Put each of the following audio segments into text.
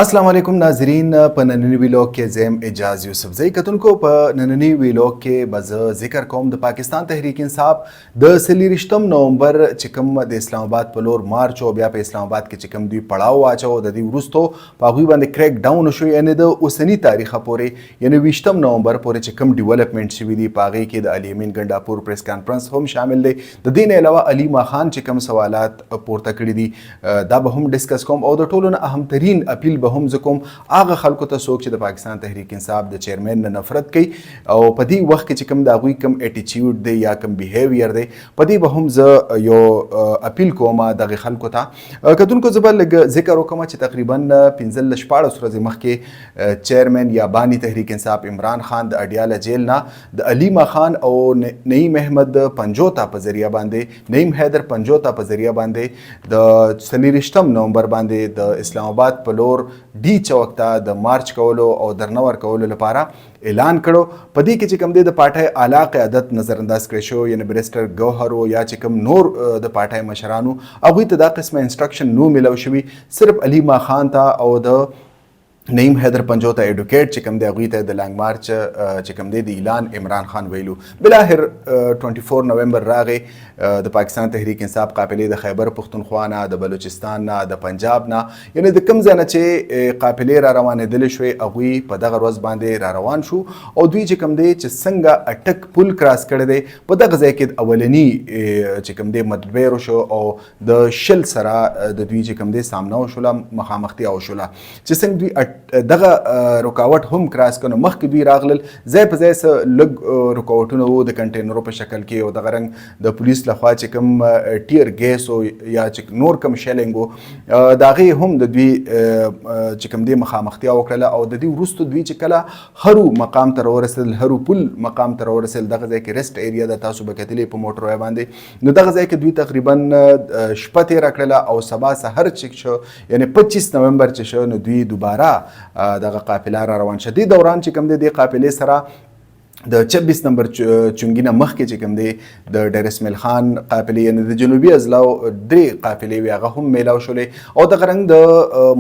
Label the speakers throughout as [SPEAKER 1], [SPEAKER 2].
[SPEAKER 1] السلام علیکم ناظرین، په ننني ویلاګ کې زه یم اعجاز یوسفزی. کتونکو، په ننني ویلاګ کې به زه ذکر کوم د پاکستان تحریک انصاف د 24 نومبر چې کوم د اسلام آباد په لور مارچ او بیا په اسلام آباد کې چې کوم دوی پړاو واچو، د دې وروسته په هغوی باندې کریک ډاون شو، یعنې د اوسني تاریخه پورې، یعنې 20 نومبر پورې چې کوم ډیولپمنټ شوي دي، په هغې کې د علي امین ګنډاپور پریس کانفرنس هم شامل دی. د دې نه علاوه علي ما خان چې کوم سوالات پورته کړي دي، دا به هم ډسکس کوم او د ټولو نه اهم ترین اپیل به هم زه کوم هغه خلکو ته څوک چې د پاکستان تحریک انصاف د چیرمن نه نفرت کوي او په دې وخت کې چې کوم د هغوی کوم اټیچیوډ دی یا کوم بیهیویر دی، په دې به هم زه یو اپیل کوم دغه خلکو ته. کتونکو، زه به لږ ذکر وکړم چې تقریبا 15 16 ورځې مخکې چیرمن یا بانی تحریک انصاف عمران خان د اډیاله جیل نه د علیما خان او نعیم احمد پنجوتا په ذریعہ باندې، نعیم حیدر پنجوتا په ذریعہ باندې د 24 نومبر باندې د اسلام آباد په لور ډي چوک ته د مارچ کولو او درنه ورکولو لپاره اعلان کړو. په دې کې چې کوم دی د پارټۍ اعلی قیادت نظر انداز کړی شو، یعنی بیرسټر ګوهر یا چې کوم نور د پارټۍ مشرانو، هغوی ته دا قسمه انسټرکشن نو ملو شوي. صرف علی ما خان ته او د نعیم حیدر پنجوتا ایډوکیټ چې کوم دی، هغوی ته د لانګ مارچ چې کوم دی د اعلان عمران خان ویلو. بالاخر 24 نومبر راغی. د پاکستان تحریک انصاف قافلې د خیبر پښتونخوا نه، د بلوچستان نه، د پنجاب نه، یعنی د کوم ځای نه چې قافلې را روانېدلې شوې، هغوی په دغه ورځ باندې را روان شو او دوی چې کوم دی چې څنګه اټک پل کراس کړی دی، په دغه ځای کې اولنی چې کوم دی مدبیر شو او د شل سره د دوی چې کوم دی سامنا وشوله، مخامختیا وشوله. چې څنګه دوی دغه رکاوټ هم کراس کړو، مخکې دوی راغلل، ځای په ځای څه لږ رکاوټونه وو د کنټینرو په شکل کې او دغه رنګ د پولیس لخوا چې کوم ټیر ګیس او یا چې نور کوم شیلینګ وو، د هغې هم د دوی چې کوم دی مخامختیا وکړله. او د دې وروسته دوی چې کله هرو مقام ته راورسېدل، هرو پل مقام ته راورسېدل، دغه ځای کې ریسټ ایریا ده، تاسو به کتلې په موټروی باندې، نو دغه ځای کې دوی تقریبا شپه تېره کړله او سبا سحر چې شو، یعنی 25 نومبر چې شو، نو دوی دوباره دغه قافله را روان شه. دې دوران چې کوم دی، د قافلې سره د 26 نمبر چونګي نه مخکې چې کوم دی د ډیر اسماعیل خان قافلې، یعنی د جنوبي اضلاعو درې قافلې وې، هغه هم میلاو شولې او دغه رنګ د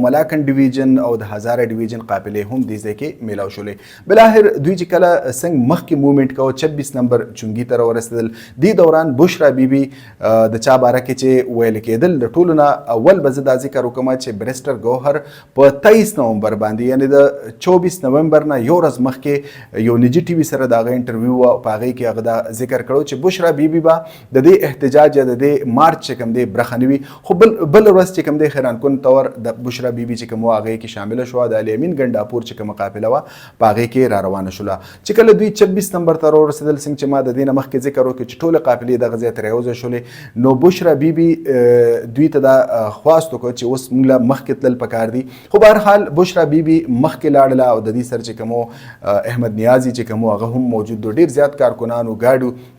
[SPEAKER 1] ملاکنډ ډیویژن او د هزاره ډیویژن قافلې هم دې ځای کې میلاو شولې. بالاخر دوی چې کله څنګه مخکې موومنټ کاوه، 26 نمبر چونګي ته راورسېدل. دې دوران بشرا بي بي د چا باره کې چې ویل کېدل، د ټولو نه اول به زه دا ذکر وکړم چې بیرسټر ګوهر په 23 نومبر باندې، یعنی د 24 نومبر نه یو ورځ مخکې، یو نجی ټي وي سره د هغه انټرویو وه. په هغې کې هغه دا ذکر کړو چې بشرا بي بي به د دې احتجاج یا د دې مارچ چې کوم دی برخه نه وي. خو بل ورځ چې کوم دی، حیران کن طور د بشرا بي بي چې کوم وه، هغې کې شامله شوه. د علي امین ګنډاپور چې کومه قافله وه، په هغې کې را روانه شوله. چې کله دوی 26 نمبر ته راورسېدل، څنګه چې ما د دې نه مخکې ذکر وکړ چې ټوله قافلې دغه ځای ته راوځای شولې، نو بشرا بي بي دوی ته دا خواست وکړ چې اوس موږ له مخکې تلل پکار دي. خو بهرحال بشرا بي بي مخکې لاړله او د دې سره چې کوم احمد نیازي چې کوم هغه هم موجود دی، ډیر زیات کارکنانو، ګاډو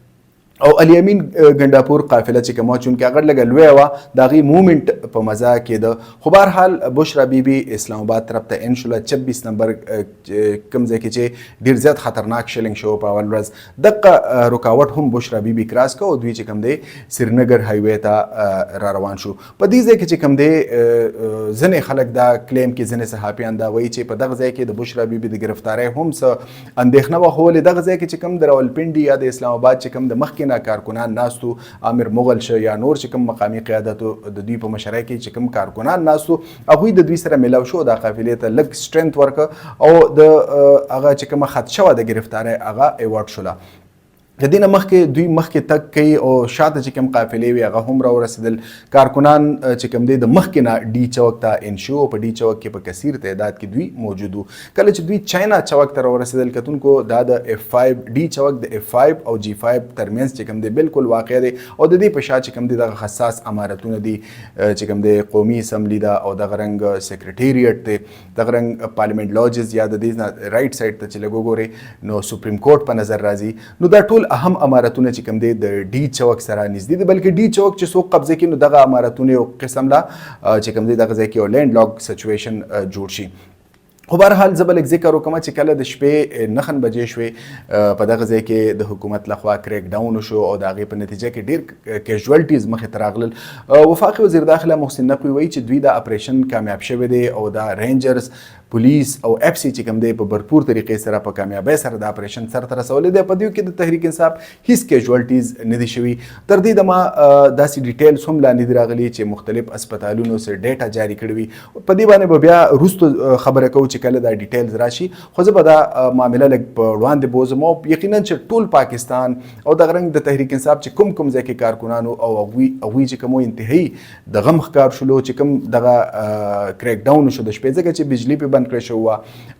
[SPEAKER 1] او علي امین ګنډاپور قافله چې کومه، چونکه هغه لږه لویه وه، د هغې موومنټ په مزه کېده. خو بهرحال بشرا بي بي اسلام آباد طرف ته ان شوله. 26 نمبر کوم ځای کې چې ډیر زیات خطرناک شیلینګ شو په اول ورځ، دغه رکاوټ هم بشرا بي بي کراس کو او دوی چې کوم دی سرینګر های ته را روان شو. په دې ځای کې چې کوم دی، ځینې خلک دا کلیم کې، ځینې صحافیان دا وایي چې په دغه ځای کې د بشرا بي بي د ګرفتارۍ هم څه اندېښنه وه. خو ولې دغه ځای کې چې کوم د راولپنډي یا د اسلام آباد چې کوم د مخکې نه کارکنان ناستو، عامر مغل شه یا نور چې کوم مقامي قیادت د دوی په مشرۍ کې چې کوم کارکنان ناستو، هغوی د دوی سره ملاو شو، دا قافلې ته لږ سټرینث ورکړ او د هغه چې کومه خدشه وه د ګرفتارۍ، هغه ایوارډ شوله. د دې نه مخکې دوی مخکې تګ کوي او شاته چې کوم قافلې وي، هغه هم راورسېدل. کارکنان چې کوم دی د مخکې نه ډي چوک ته ان شو او په ډي چوک کې په کثیر تعداد کې دوی موجود وو. کله چې دوی چاینا چوک ته راورسېدل، کتونکو، دا د اف 5، ډي چوک د اف 5 او جي 5 ترمنځ چې کوم دی بالکل واقع دی او د دې په شا چې کوم دی دغه حساس امارتونه دي، چې کوم دی قومي اسمبلی ده او دغه رنګ سیکریټریټ دی، دغه رنګ پارلیمنت لاجز، یا د دې رائټ سایډ ته چې لږ وګورئ نو سپریم کورټ په نظر راځي. نو دا ټول اهم امارتونه چې کوم دی د ډي چوک سره نږدې دي، بلکې ډي چوک چې څوک قبضه کوي، نو دغه امارتونه یو قسم لا چې کوم دی دغه ځای کې یو لینډ لاک سچویشن جوړ شي. خو بهرحال زه به لږ ذکر وکړم چې کله د شپې 9 بجې شوې، په دغه ځای کې د حکومت لخوا کریک ډاون وشو او د هغې په نتیجه کې ډیر کیژوالټیز مخې ته راغلل. وفاقي وزیر داخله محسن نقوي وایي چې دوی دا اپریشن کامیاب شوی دی او دا رینجرز، پولیس او اف سي چې کوم دی په برپور طریقې سره په کامیابۍ سره دا اپریشن سر ته رسولی دی. په دې کې د تحریک انصاف هیڅ کیژوالټیز نه دي شوي. تر دې دمه داسې ډیټیلز هم لا نه دي راغلي چې مختلف هسپتالونو سره ډیټا جاري کړي وي. په دې باندې به بیا وروسته خبره کوو چې کله دا ډیټیلز راشي، خو زه به دا معامله لږ په وړاندې بوځم. او یقینا چې ټول پاکستان او دغه رنګ د تحریک انصاف چې کوم کوم ځای کې کارکنانو او هغوی چې کوم انتهایی د غم ښکار شولو چې کوم دغه کریک ډاون شو د شپې، ځکه چې بجلی په بند کړی شوې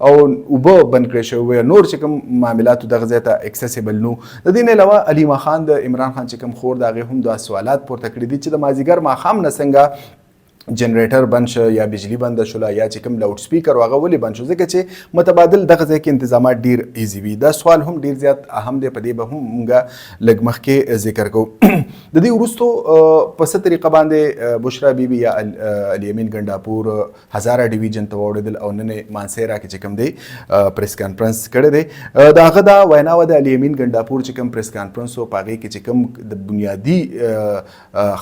[SPEAKER 1] او اوبه بند کړی شوې، نور چې کوم معاملاتو دغه ځای ته اکسیسیبل نو. د دې نه علاوه علیمه خان، د عمران خان چې کوم خور د هغې هم دا سوالات پورته کړي دي چې د مازیګر ماښام نه څنګه جنریټر بند شو یا بجلی بند شوله یا چې کوم لاوډ سپیکر هغه ولې بند شو، ځکه چې متبادل دغه ځای کې انتظامات ډیر ایزي وي. دا سوال هم ډیر زیات اهم دی، په دې به هم مونږ لږ مخکې ذکر کوو. د دې وروسته په څه طریقه باندې بشرا بي بي یا علي امین ګنډاپور هزاره ډیویژن ته واوړېدل او نن یې مانسیرا کې چې کوم دی پریس کانفرنس کړی دی. د هغه دا وینا وه، د علي امین ګنډاپور چې کوم پریس کانفرنس و، په هغې کې چې کوم د بنیادي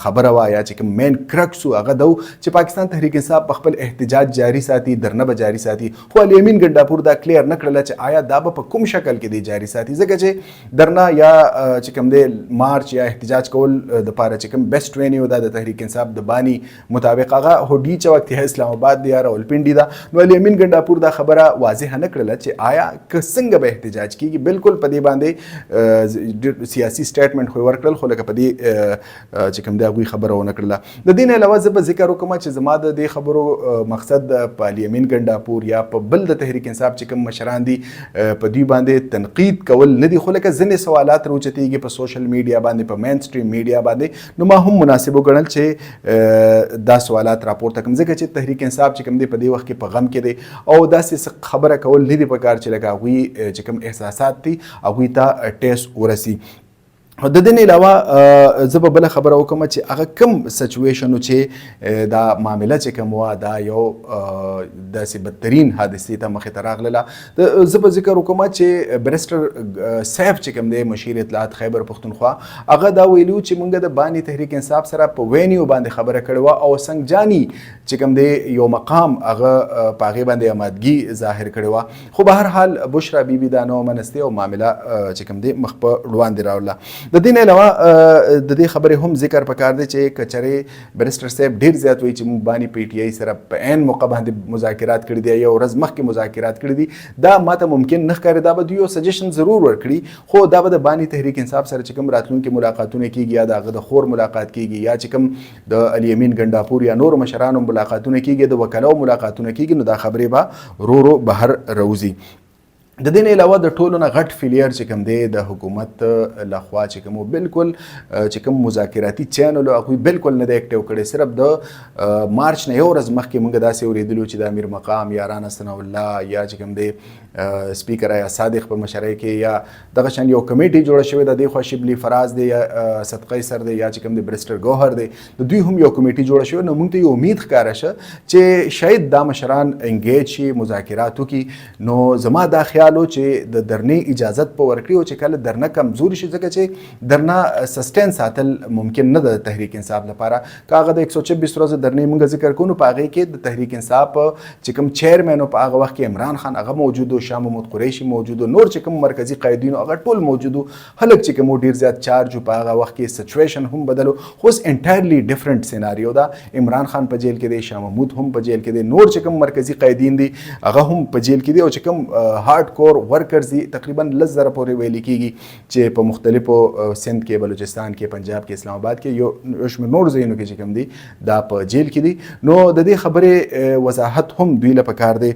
[SPEAKER 1] خبره وه یا چې کوم مین کرکس و، هغه دا و چې پاکستان تحریک انصاف په خپل احتجاج جاری ساتي، درنه به جاری ساتي. خو علي امین ګنډاپور دا کلیر نه کړله چې آیا دا به په کوم شکل کې دی جاری ساتي، ځکه چې درنه یا چې کوم دی مارچ یا احتجاج کول د پاره چې کوم بیسټ وینیو دا د تحریک انصاف د بانی مطابق هغه هډي چوک ته اسلام آباد دی یا راولپنډي ده. نو علي امین ګنډاپور دا خبره واضح نه کړله چې آیا که څنګه به احتجاج کیږي. بالکل په دې باندې سیاسي سټیټمنټ خو ورکړل، خو لکه په دې چې کوم دی هغوی خبره ونه کړله. د دې نه علاوه زه به ذکر وکړم چې زما د دې خبرو مقصد په علي امین ګنډاپور یا په بل د تحریک انصاف چې کوم مشران دي په دوی باندې تنقید کول نه دي، خو لکه ځینې سوالات راوچتېږي په سوشل میډیا باندې، په مین سټریم میډیا باندې، نو ما هم مناسب وګڼل چې دا سوالات راپورته کړم، ځکه چې تحریک انصاف چې کوم دی په دې وخت کې په غم کې دی او داسې خبره کول نه دي پکار چې لکه هغوی چې کوم احساسات دي هغوی ته ټیس ورسي. د دې نه علاوه زه به بله خبره وکړم چې هغه کوم سچویشن چې دا معامله چې کوم وه دا یو داسې بدترین حادثې ته مخې ته راغلله. زه به ذکر وکړم چې برسټر سیف چې کوم دی مشیر اطلاعات خیبر پښتونخوا، هغه دا ویلي چې مونږ د بانی تحریک انصاف سره په وینیو باندې خبره کړې وه او سنګجاني چې کوم دی یو مقام هغه په هغې باندې امادګي ظاهر کړې وه. خو به هر حال بشرا بي بي دا نه ومنستې او معامله چې کوم دی مخ په وړاندې راوړله. د دې نه علاوه د دې خبرې هم ذکر پکار دی چې کچرې برسټر صاحب ډیر زیات وایي چې موږ بانی پی ټی آی سره په عین موقع باندې مذاکرات کړي دي، یو ورځ مخکې مذاکرات کړي دي، دا ماته ممکن نه ښکاري. دا به دوی یو سجیشن ضرور ورکړي، خو دا به د بانی تحریک انصاف سره چې کوم راتلونکي ملاقاتونه کیږي یا د هغه د خور ملاقات کیږي یا چې کوم د علي امین ګنډاپور یا نورو مشرانو ملاقاتونه کیږي، د وکلاو ملاقاتونه کیږي، نو دا خبرې به ورو ورو بهر راوځي. د دې نه علاوه د ټولو نه غټ فیلیر چې کوم دی د حکومت لخوا چې کوم بالکل چې کوم مذاکراتي چینل هغوی بالکل نه دی اکټیو کړی. صرف د مارچ نه یو ورځ مخکې موږ داسې اورېدلو چې د امیر مقام یا رانا ثناء الله یا چې کوم دی سپیکر یا صادق په مشرۍ کې یا دغه شان یو کمیټي جوړه شوې ده، دې خوا شبلي فراز دی یا صدقه سر دی یا چې کوم دی برسټر ګوهر دی، د دوی هم یو کمیټي جوړه شوې. نو موږ ته یو امید ښکاره شه چې شاید دا مشران انګیج شي، مذاکرات وکړي. نو زما دا خیال و چې د درنې اجازت په ورکړي او چې کله درنه کمزوري شي، ځکه چې درنه سسټین ساتل ممکن نه ده د تحریک انصاف لپاره. که هغه د 126 ورځو درنې موږ ذکر کوو، نو په هغې کې د تحریک انصاف چې کوم چیرمن په هغه وخت کې عمران خان هغه موجود و، شاه محمود قریشي موجود و، نور چې کوم مرکزي قایدین هغه ټول موجود وو. خلک چې کوم ډیر زیات چارج په هغه وخت کې سچویشن هم بدلو، خو اوس انټایرلی ډیفرنٹ سیناریو ده. عمران خان په جیل کې دی، شاه محمود هم په جیل کې دی، نور چې کوم مرکزی قیدین دي هغه هم په جیل کې دي، او چې کوم هارډ کور ورکرز دي تقریبا 10,000 پورې ویل کېږي چې په مختلفو سند کې، بلوچستان کې، پنجاب کې، اسلام آباد کې، یو شمېر نور ځایونو کې چې کوم دي دا په جیل کې دي. نو د دې خبرې وضاحت هم دوی له پکار دی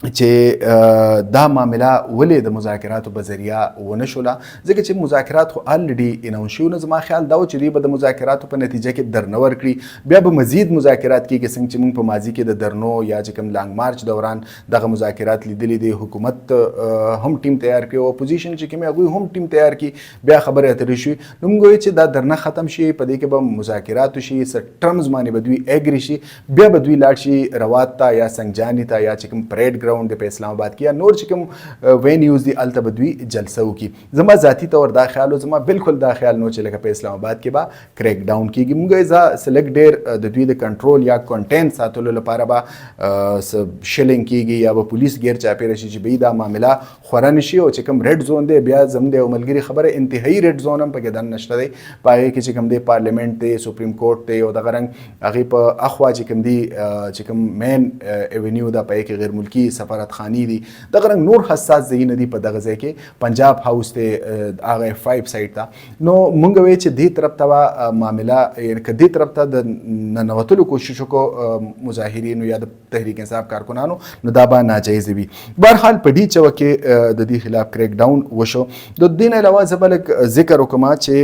[SPEAKER 1] چې دا معامله ولې د مذاکراتو په ذریعه ونه شوله، ځکه چې مذاکرات خو الریډي اناونس شوي. نو زما خیال دا و چې دوی به د مذاکراتو په نتیجه کې درنه ورکړي، بیا به مزید مذاکرات کېږي، څنګه چې موږ په ماضي کې د درنو یا چې کوم لانګ مارچ دوران دغه مذاکرات لیدلي دي. حکومت هم ټیم تیار کړي او اپوزیشن چې کوم هغوی هم ټیم تیار کړي، بیا خبرې اترې شي. نو موږ وایو چې دا درنه ختم شي، په دې کې به مذاکرات وشي، څه ټرمز باندې به دوی اګري شي، بیا به دوی لاړ شي روات ته یا سنگجانی ته یا چې کوم پریډ ګراوند ګراوند دی په اسلام آباد کې یا نور چې کوم وینیوز دي، هلته به دوی جلسه وکړي. زما ذاتي طور دا خیال و، زما بالکل دا خیال نو چې لکه په اسلام آباد کې به کریک ډاون کیږي. موږ ځا سلک ډیر د دوی د کنټرول یا کنټینټ ساتلو لپاره به شلینګ کیږي یا به پولیس غیر چاپیره شي چې به دا معامله خوره نشي. او چې کوم ریډ زون دی، بیا زموږ د یو ملګري خبره، انتهایی ریډ زون هم پکې دننه نشته دی. په هغې کې چې کوم دی پارلیمنت دی، سپریم کورټ دی، او دغه رنګ هغې په اخوا چې کوم دی، چې کوم مین ایونیو ده، په هغې کې غیر ملکي سفارتخانې دي، دغه رنګ نور حساس ځایونه دي. په دغه ځای کې پنجاب هاوس دی، هغه 5 سایډ ته. نو مونږ وی چې دې طرف ته به معامله، یعنی که دې طرف ته د ننوتلو کوشش وکړو مظاهرینو یا د تحریک انصاف کارکنانو، نو دا به ناجایز وي. بهرحال په دې چوک کې د دې خلاف کریک ډاون وشو. د دې نه علاوه زه به لږ ذکر وکړم چې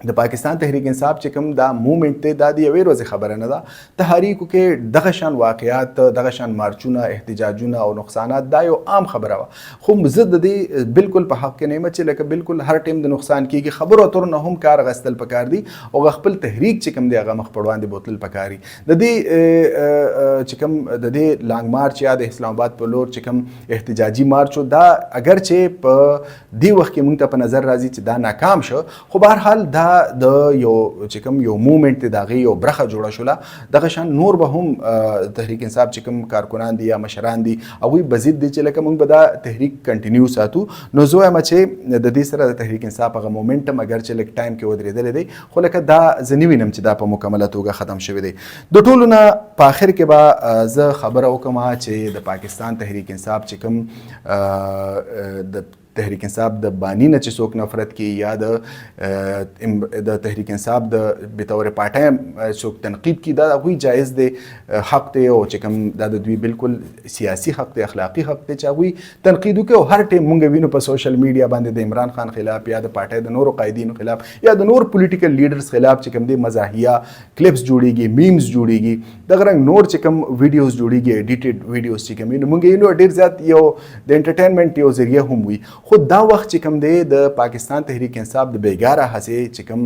[SPEAKER 1] د پاکستان تحریک انصاف چې کوم دا موومنټ دی، دا د یوې ورځې خبره نه ده. تحریکو کې دغه شان واقعات، دغه شان مارچونه، احتجاجونه او نقصانات، دا یو عام خبره وه. خو زه د دې بالکل په حق کې نه یم چې لکه بالکل هر ټیم د نقصان کیږي. خبرو اترو نه هم کار غستل پکار دي او خپل تحریک چې کوم دی، هغه مخ په وړاندې بوتل پکار دي. د دې چې کوم د دې لانګ مارچ یا د اسلام آباد په لور چې کوم احتجاجي مارچ، دا اگر چې په دې وخت کې مونږ ته په نظر راځي چې دا ناکام شو، خو بهرحال دا د یو چې کوم یو موومنټ دی، د هغې یو برخه جوړه شوله. دغه شان نور به هم تحریک انصاف چې کوم کارکنان دي یا مشران دي، هغوی به ضد دي چې لکه موږ به دا تحریک کنټینیو ساتو. نو زه وایم چې د دې سره د تحریک انصاف هغه مومنټم اګر چې لږ ټایم کې ودرېدلی دی، خو لکه دا زه نه وینم چې دا په مکمله توګه ختم شوی دی. د ټولو نه په آخر کې به زه خبره وکړم چې د پاکستان تحریک انصاف چې کوم د تحریک انصاف د بانی نه چې څوک نفرت کوي یا د تحریک انصاف د به تور پارټۍ څوک تنقید کوي، دا هغوی جایز دی، حق دی، او چې کوم دا د دوی بالکل سیاسي حق دی، اخلاقي حق دی چې هغوی تنقید وکړي. او هر ټیم مونږ وینو په سوشل میډیا باندې د عمران خان خلاف یا د پارټۍ د نورو قائدینو خلاف یا د نور پولیټیکل لیډرز خلاف چې کوم دی مزاحیه کلیپس جوړیږي، میمز جوړیږي، دغه رنګ نور چې کوم ویډیوز جوړیږي، ایډیټډ ویډیوز چې کوم، نو مونږ یې نو ډیر زیات یو د انټرټینمنټ یو ذریعہ هم وي. خو دا وخت چې کوم دی، د پاکستان تحریک انصاف د بیګاره هسې چې کوم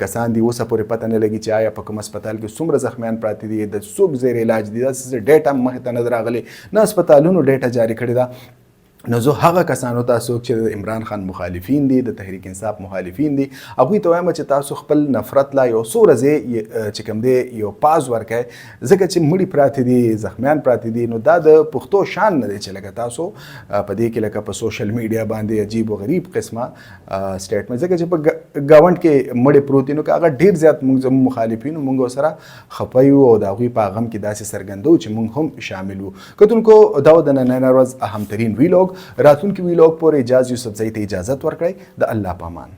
[SPEAKER 1] کسان دي، اوسه پورې پته نه لګي چې آیا په کوم هسپتال کې څومره زخمیان پراته دي، د څوک زیر علاج دي. داسې ډیټا مخې ته نه راغلي، نه هسپتالونو ډیټا جاری کړې ده. نو زه هغه کسانو ته، څوک چې د عمران خان مخالفین دي، د تحریک انصاف مخالفین دي، هغوی ته وایم چې تاسو خپل نفرت لا یو څو ورځې چې کوم دی یو پاز ورکړئ، ځکه چې مړي پراته دي، زخمیان پراته دي. نو دا د پښتو شان نه دی چې لکه تاسو په دې کې لکه په سوشل میډیا باندې عجیب و غریب قسمه سټیټمنټ، ځکه چې په ګاونډ کې مړي پروت دي. نو که هغه ډیر زیات موږ زموږ مخالفین، موږ سره خفه یو او د هغوی په غم کې داسې څرګندو چې موږ هم شامل وو. کتونکو، دا د نن ورځ اهم ترین ویلاګ. راتلونکي ویلاګ پورې اجازه یوسفزۍ ته اجازت ورکړئ. د الله پامان.